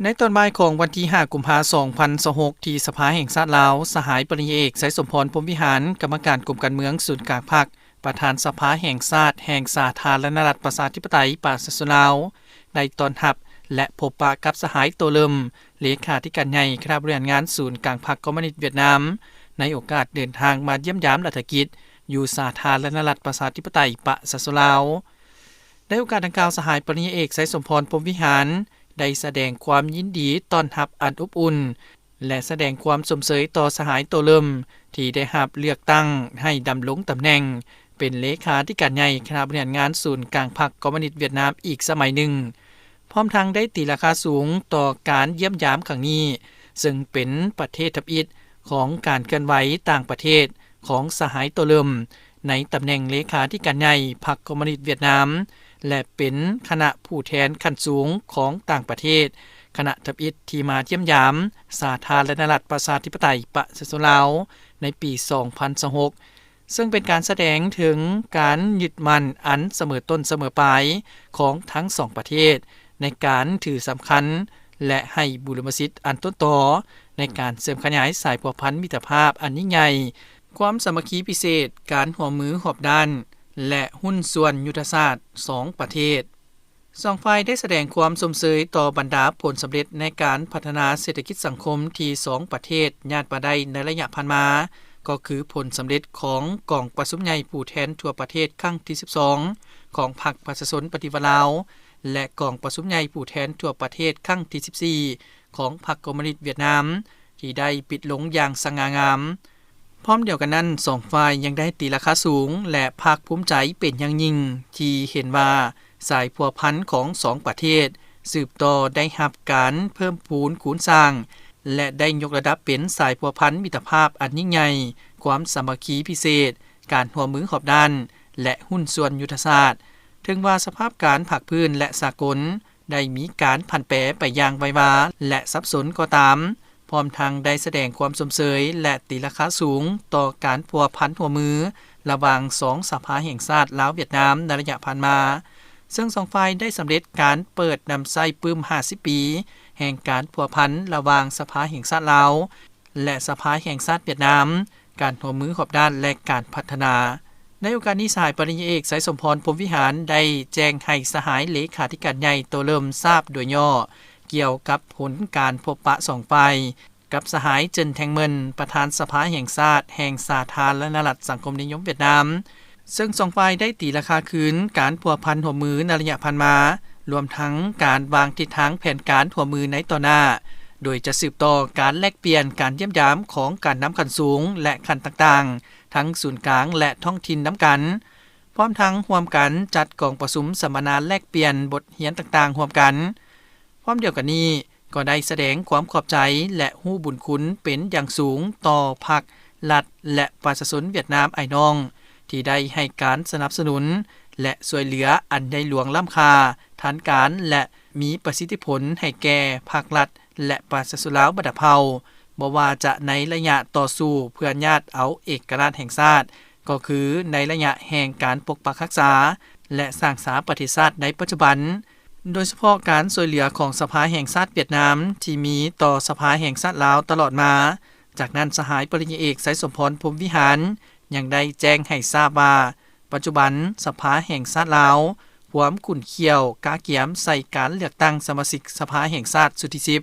ໃນຕອນບ່າຍຂອງວັນທີຫ້າ ກຸມພາ ສອງພັນຊາວຫົກ ທີ່ສະພາແຫ່ງຊາດລາວ, ສະຫາຍປະລິນຍາເອກ ໄຊສົມພອນ ພົມວິຫານ, ກຳມະການກົມການເມືອງ ສູນກາງພັກ, ປະທານສະພາແຫ່ງຊາດ ແຫ່ງສາທາລະນະລັດ ປະຊາທິປະໄຕ ປະຊາຊົນລາວ, ໄດ້ຕ້ອນຮັບ ແລະ ພົບປະກັບສະຫາຍ ໂຕເລີມ, ເລຂາທິການໃຫຍ່ ຄະນະບໍລິຫານງານສູນກາງພັກຄອມມູນິດຫວຽດນາມ, ໃນໂອກາດເດີນທາງມາຢ້ຽມຢາມລັດຖະກິດ ຢູ່ສາທາລະນະລັດ ປະຊາທິປະໄຕ ປະຊາຊົນລາວ. ໃນໂອກາດດັ່ງກ່າວ, ສະຫາຍປະລິນຍາເອກ ໄຊສົມພອນ ພົມວິຫານ ໄດ້ສະແດງຄວາມຍິນດີຕ້ອນຮັບອັນອົບອຸ່ນ ແລະ ສະແດງຄວາມຊົມເຊີຍຕໍ່ສະຫາຍ ໂຕເລີມ ທີ່ໄດ້ຮັບເລືອກຕັ້ງໃຫ້ດຳລົງຕຳແໜ່ງເປັນເລຂາທິການໃຫຍ່ ຄະນະບໍລິຫານງານສູນກາງພັກຄອມມູນິດຫວຽດນາມອີກສະໄໝໜຶ່ງ, ພ້ອມທັງໄດ້ຕີລາຄາສູງຕໍ່ການຢ້ຽມຢາມຄັ້ງນີ້, ເຊິ່ງເປັນປະເທດທຳອິດຂອງການເຄື່ອນໄຫວຕ່າງປະເທດຂອງສະຫາຍ ໂຕເລີມ ໃນຕຳແໜ່ງເລຂາທິການໃຫຍ່ພັກຄອມມູນິດຫວຽດນາມ ແລະ ເປັນຄະນະຜູ້ແທນຂັ້ນສູງຂອງຕ່າງປະເທດ, ຄະນະທຳອິດທີ່ມາຢ້ຽມຢາມສາທາລະນະລັດ ປະຊາທິປະໄຕ ປະຊາຊົນລາວ ໃນປີ ສອງພັນຊາວຫົກ ເຊິ່ງເປັນການສະແດງເຖິງການຍຶດໝັ້ນອັນສະເໝີຕົ້ນສະເໝີປາຍຂອງທັງສອງປະເທດ ໃນການຖືສຳຄັນ ແລະ ໃຫ້ບູລິມະສິດອັນຕົ້ນຕໍໃນການເສີມຂະຫຍາຍສາຍພົວພັນມິດຕະພາບອັນຍິ່ງໃຫຍ່, ຄວາມສາມັກຄີພິເສດ, ການຮ່ວມມືຮອບດ້ານ ແລະ ຫຸ້ນສ່ວນຍຸດທະສາດສອງປະເທດ. ສອງຝ່າຍໄດ້ສະແດງຄວາມຊົມເຊີຍຕໍ່ບັນດາຜົນສຳເລັດໃນການພັດທະນາເສດຖະກິດສັງຄົມທີ່ສອງປະເທດຍາດມາໄດ້ໃນໄລຍະຜ່ານມາ, ກໍຄືຜົນສຳເລັດຂອງກອງປະຊຸມໃຫຍ່ຜູ້ແທນທົ່ວປະເທດຄັ້ງທີສິບສອງ ຂອງພັກປະຊາຊົນປະຕິວັດລາວ ແລະ ກອງປະຊຸມໃຫຍ່ຜູ້ແທນທົ່ວປະເທດຄັ້ງທີສິບສີ່ ຂອງພັກຄອມມູນິດຫວຽດນາມ ທີ່ໄດ້ປິດລົງຢ່າງສະຫງ່າງາມ. ພ້ອມດຽວກັນນັ້ນ, ສອງຝ່າຍຍັງໄດ້ຕີລາຄາສູງ ແລະ ພາກພູມໃຈເປັນຢ່າງຍິ່ງ ທີ່ເຫັນວ່າສາຍພົວພັນຂອງສອງປະເທດສືບຕໍ່ໄດ້ຮັບການເພີ່ມພູນຄູນສ້າງ ແລະ ໄດ້ຍົກລະດັບເປັນສາຍພົວພັນມິດຕະພາບອັນຍິ່ງໃຫຍ່, ຄວາມສາມັກຄີພິເສດ, ການຮ່ວມມືຮອບດ້ານ ແລະ ຫຸ້ນສ່ວນຍຸດທະສາດ. ເຖິງວ່າສະພາບການພາກພື້ນ ແລະ ສາກົນ ໄດ້ມີການຜັນແປໄປຢ່າງໄວວາ ແລະ ສັບສົນກໍຕາມ, ພ້ອມທັງໄດ້ສະແດງຄວາມຊົມເຊີຍ ແລະ ຕີລາຄາສູງຕໍ່ການພົວພັນຮ່ວມມືລະຫວ່າງສອງສະພາແຫ່ງຊາດລາວ-ຫວຽດນາມໃນໄລຍະຜ່ານມາ, ເຊິ່ງສອງຝ່າຍໄດ້ສຳເລັດການເປີດນຳໃຊ້ປຶ້ມຫ້າສິບປີ ແຫ່ງການພົວພັນລະຫວ່າງສະພາແຫ່ງຊາດລາວ ແລະ ສະພາແຫ່ງຊາດຫວຽດນາມ, ການຮ່ວມມືຮອບດ້ານ ແລະ ການພັດທະນາ. ໃນໂອກາດນີ້, ສະຫາຍປະລິນຍາເອກ ໄຊສົມພອນ ພົມວິຫານ ໄດ້ແຈ້ງໃຫ້ສະຫາຍເລຂາທິການໃຫຍ່ ໂຕເລີມ ຊາບໂດຍຫຍໍ້ ກ່ຽວກັບຜົນການພົບປະສອງຝ່າຍ ກັບສະຫາຍ ເຈິນ ແທງເມິນ ປະທານສະພາແຫ່ງຊາດແຫ່ງສາທາລະນະລັດສັງຄົມນິຍົມຫວຽດນາມ, ເຊິ່ງສອງຝ່າຍໄດ້ຕີລາຄາຄືນການພົວພັນຮ່ວມມືໃນໄລຍະຜ່ານມາ, ລວມທັງການວາງທິດທາງແຜນການຮ່ວມມືໃນຕໍ່ໜ້າ, ໂດຍຈະສືບຕໍ່ການແລກປ່ຽນການຢ້ຽມຢາມຂອງການນຳຂັ້ນສູງ ແລະ ຂັ້ນຕ່າງໆ ທັງສູນກາງ ແລະ ທ້ອງຖິ່ນນຳກັນ, ພ້ອມທັງຮ່ວມກັນຈັດກອງປະຊຸມສຳມະນາແລກປ່ຽນບົດຮຽນຕ່າງໆຮ່ວມກັນ. ພ້ອມດຽວກັນນີ້, ກໍໄດ້ສະແດງຄວາມຂອບໃຈ ແລະ ຮູ້ບຸນຄຸນເປັນຢ່າງສູງຕໍ່ພັກ, ລັດ ແລະ ປະຊາຊົນຫວຽດນາມອ້າຍນ້ອງ ທີ່ໄດ້ໃຫ້ການສະໜັບສະໜູນ ແລະ ຊ່ວຍເຫຼືອອັນໃຫຍ່ຫຼວງລ້ຳຄ່າ, ທັນການ ແລະ ມີປະສິດທິຜົນໃຫ້ແກ່ພັກ, ລັດ ແລະ ປະຊາຊົນລາວບັນດາເຜົ່າ, ບໍ່ວ່າຈະໃນໄລຍະຕໍ່ສູ້ເພື່ອຍາດເອົາເອກະລາດແຫ່ງຊາດ, ກໍຄືໃນໄລຍະແຫ່ງການປົກປັກຮັກສາ ແລະ ສ້າງສາປະເທດຊາດໃນປັດຈຸບັນ, ໂດຍສະເພາະການຊ່ວຍເຫຼືອຂອງສະພາແຫ່ງຊາດຫວຽດນາມທີ່ມີຕໍ່ສະພາແຫ່ງຊາດລາວຕະຫຼອດມາ. ຈາກນັ້ນ, ສະຫາຍປະລິນຍາເອກ ໄຊສົມພອນ ພົມວິຫານ ຍັງໄດ້ແຈ້ງໃຫ້ຊາບວ່າ, ປັດຈຸບັນສະພາແຫ່ງຊາດລາວ ພວມຂຸ້ນຂ້ຽວກະກຽມໃສ່ການເລືອກຕັ້ງສະມາຊິກສະພາແຫ່ງຊາດຊຸດທີສິບ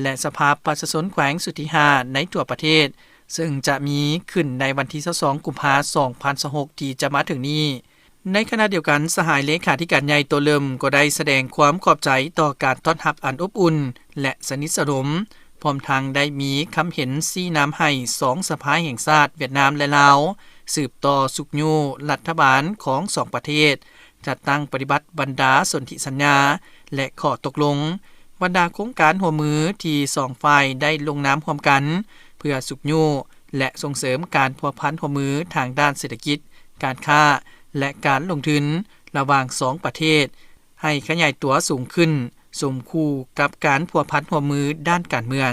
ແລະ ສະພາປະຊາຊົນແຂວງຊຸດທີຫ້າໃນທົ່ວປະເທດ, ເຊິ່ງຈະມີຂຶ້ນໃນວັນທີຊາວສອງ ກຸມພາ ສອງພັນຊາວຫົກ ທີ່ຈະມາເຖິງນີ້. ໃນຂະນະດຽວກັນ, ສະຫາຍເລຂາທິການໃຫຍ່ ໂຕເລີມ ກໍໄດ້ສະແດງຄວາມຂອບໃຈຕໍ່ການຕ້ອນຮັບອັນອົບອຸ່ນ ແລະ ສະໜິດສະໜົມ, ພ້ອມທັງໄດ້ມີຄຳເຫັນຊີ້ນຳໃຫ້ສອງສະພາແຫ່ງຊາດຫວຽດນາມ ແລະ ລາວ ສືບຕໍ່ຊຸກຍູ້ລັດຖະບານຂອງສອງປະເທດ ຈັດຕັ້ງປະຕິບັດບັນດາສົນທິສັນຍາ ແລະ ຂໍ້ຕົກລົງ, ບັນດາໂຄງການຮ່ວມມືທີ່ສອງຝ່າຍໄດ້ລົງນາມຮ່ວມກັນ ເພື່ອຊຸກຍູ້ ແລະ ສົ່ງເສີມການພົວພັນຮ່ວມມືທາງດ້ານເສດຖະກິດ, ການຄ້າ ແລະ ການລົງທຶນລະຫວ່າງສອງປະເທດ ໃຫ້ຂະຫຍາຍຕົວສູງຂຶ້ນ, ສົມຄູ່ກັບການພົວພັນຮ່ວມມືດ້ານການເມືອງ.